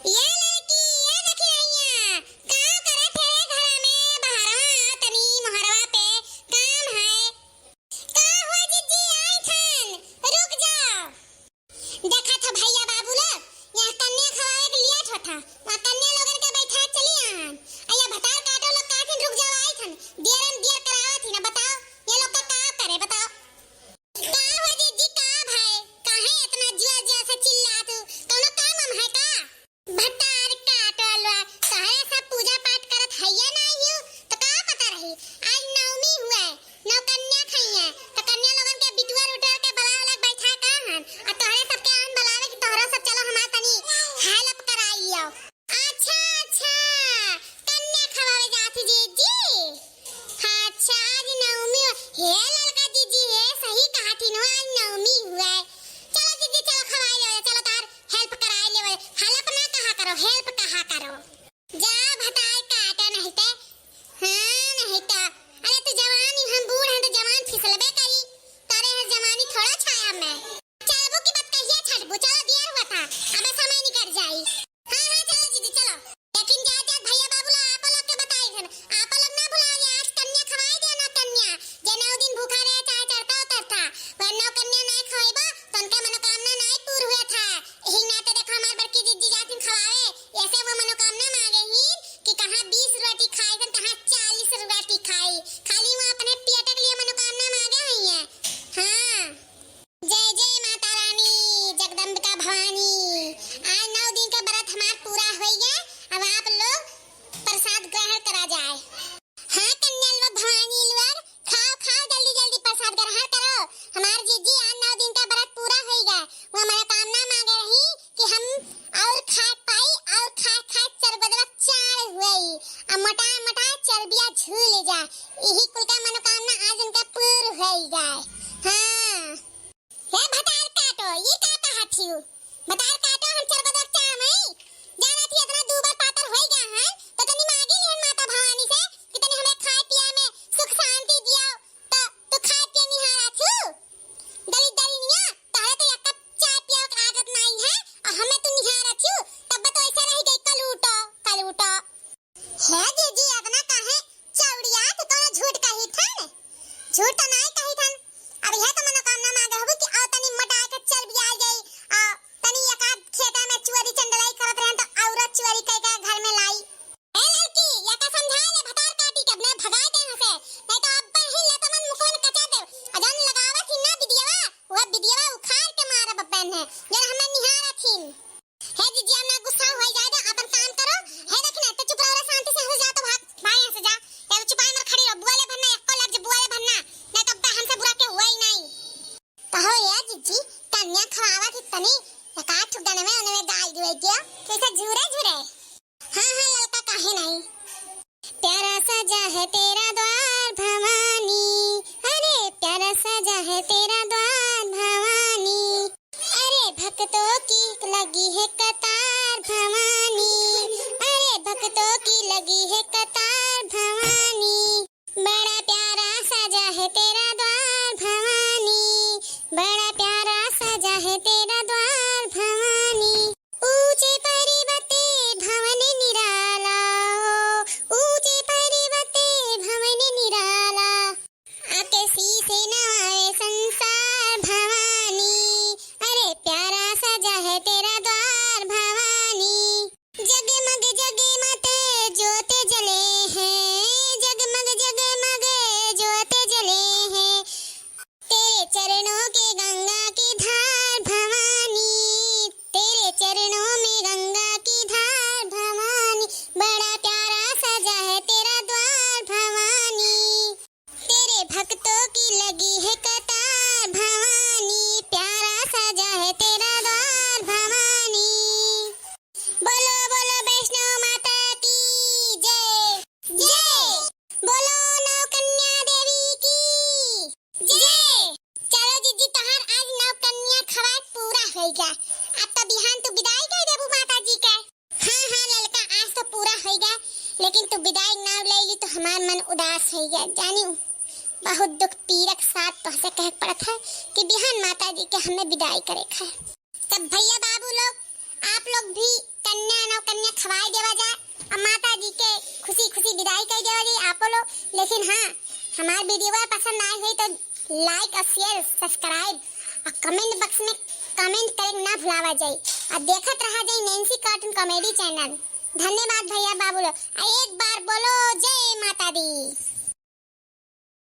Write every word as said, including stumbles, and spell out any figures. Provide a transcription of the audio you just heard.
ए लड़की, ए देखी रहिया, का करत है रे घरा में? बहरवा आओ तनी, मोहरवा पे काम है। का हुआ जिज्जी, आई थन, रुक जाओ। देखा था भैया बाबू लोग, यहाँ कन्या खवावे के लिए ठो था, वहाँ कन्या लोगन के बैठा चली आन। आ या भतार काटो लोग का थिन, रुक जाओ, आई थन, दियरन दियर करावा थी ना, बताओ, ये लोग का का करे, बताओ। का हो जिज्जी, का भाई, काहे इतना जिया जिया से चिल्लात हो? कौनो काम वाम है का? भतार काटो लोग, तोहरे सब पूजा पाठ करत हइया नाहीं हो, तो का पता रही? आज नवमी हुए, नौ कन्या खइहें, तो कन्या लोगन के बिटुआ उटुआ के बुला उला के बैठा का हन, आ तोहरे सबके आन बुलावे कि तोहरो सब चलो हमार तनी help कराई आओ। अच्छा, अच्छा, कन्या खवावे जात ही जिज्जी? अच्छा, आज नवमी हो-, हे ललका जिज्जी, हे सही कहा थी नो, आज नवमी हुए। चलो जिज्जी, चलो खवाई लेवे, चलो तार help कराई लेवे। Help ना कहा करो, help कहा करो। जा भतार काटा नहीं ते। हाँ, नहीं तो। अरे तू जवान ही, हम बूढ़ हैं तो जवान फिसलबे करी। तारे हर जवानी थोड़ा छाया में। चलबू की बात कहिए छटबू, चलो दियर हुआ था, अबे समय निकल जाई। हाँ, हाँ, चलो दीदी, चलो। लेकिन जा, जा, भैया बाबू ला आप लोग के बताई हन, आप लोग ना भुलाओ, आज कन्या खवाई दिया ना कन्या, जे नौ दिन भूखा रहे चाहे चढ़ता उतरता, वह नौ कन्या ना खवाइबो, तो उनका मनोकामना ना पूर हुआ था। यही नाते देखो हमार बड़की जिज्जी जातिन खवावे, ऐसे वो मनोकामना मांगे ही कि कहाँ बीस रोटी खाई, तो कहाँ चालीस रोटी खाई, खाली वो अपने पेट के लिए मनोकामना मांगे हुई है। हाँ। जय जय माता रानी जगदम्बिका भवानी। आज नौ दिन का व्रत हमार पूरा होइगा। अब आप लोग प्रसाद ग्रहण करा जाए। हाँ कन्या लोग, भवानी लोग, खाओ खाओ, जल्दी जल्दी प्रसाद ग्रहण करो। हमार जिज्जी आज नौ दिन का व्रत पूरा होइगा। वो मनोकामना मांगे रही कि हम और खा पाई, और खा खा चरबदवा चाड़ हुई, आ मोटा मोटा चर्बिया झूल जा। यही कुल का मनोकामना आज उनका पूर होइगा। हाँ। हे भतार काटो, ई का कहत हियू? भतार काटो, हम चरबदवा चाम हई। जानत ही इतना दूबर पातर होई गया है, तो तनी मांगी लिहन माता भवानी से कि तनी हमें खाए पिए में सुख शांति दियो, तो तू खाए पिए निहारत हियू। दलित दलिनिया, तहरे तो एक कप चाय पिए के आदत नाई है, और हमें तू निहारत हियू, तब तो ऐसे रह गई कलूटो, कलूटो। हे जीजी, अतना काहे चौड़ियात, कौनो झूठ कही थन? झूठ तो नाई कही थन। अब यह तो मनोकामना मांगे हबू कि आओ तनी मोटाए के चर्बिया जाई, आ तनी एकाध खेता में चुअरी चंडलाई करत रहन तो औरत चुअरी कई के घर में लाई। ए लड़की, या का समझा ले भतार काटी के अपने भगाए दे हसे, नहीं तो अब ही लतमन मुकवन कचा दे। अजन लगावत ही ना बिदियावा, वह बिदियावा उखाड़ के मारब अपन है, जन हमें निहारत ही। हे जीजी, हम ना गुस्सा हुई जाए दे, अपन काम करो। हे देख ना, तो चुप रहो रे, शांति से हो जा, तो भाग, भाग यहाँ से जा। या तो चुपाई मर खड़ी रहो, बुआ ले भन्ना, एको लफ्ज बुआ ले भन्ना, नहीं तो अब्बा हमसे बुरा के हुआ ही नहीं। कहो ये जीजी, कन्या खवावा थी तनी, एकाध ठुक दनवे उनवे गाल दिए दियो, कैसे झूरे झूरे। हाँ, हाँ, ललका काहे नहीं। प्यारा सजा है तेरा द्वार भवानी, अरे प्यारा सजा है तेरा द्वार भवानी, अरे भक्तों की लगी है कतार भवानी, अरे भक्तों की लगी है कतार भवानी, बड़ा प्यारा सजा है तेरा द्वार भवानी, बड़ा प्यारा सजा है तेरा द्वार भवानी। ऊंचे पर्वते भवन निराला हो, ऊंचे पर्वते भवन निराला। आके शीश नवाए संसार भवानी, अरे प्यारा सजा है तेरा द्वार भवानी। जगमग जगमग ज्योत जले हैं, जगमग जगमग ज्योत जले हैं। तेरे चरणों के गंगा की धार भवानी, तेरे चरणों में गंगा की धार भवानी, बड़ा प्यारा सजा है तेरा द्वार भवानी, तेरे भक्तों की लगी है कतार भवानी, प्यारा सजा है तेरा द्वार भवानी। बोलो बोलो वैष्णो माता की जय। जय। बोलो नौ कन्या देवी की जय। चलो जीजी, तोहार आज नौ कन्या खवाए पूरा होइगा। अब तो बिहान तू विदाई कर देबू माता जी के। हाँ, हाँ ललका, आज तो पूरा होइगा, लेकिन तू विदाई ना ले ली तो हमार मन उदास होइगा, जानियो। बहुत दुख पीरक साथ तोहसे कहे के पड़त है कि बिहान माता जी के हमें विदाई करे के है। तब भैया बाबू लोग, आप लोग भी कन्या नौ लेकिन हाँ, हमार वीडियो पसंद आए हुई तो like और share, subscribe और comment box में comment करे ना भुलावा जाई। और देखत रहा जाई नैन्सी cartoon comedy channel। धन्यवाद भैया बाबू लोग। आ एक बार बोलो जय माता दी।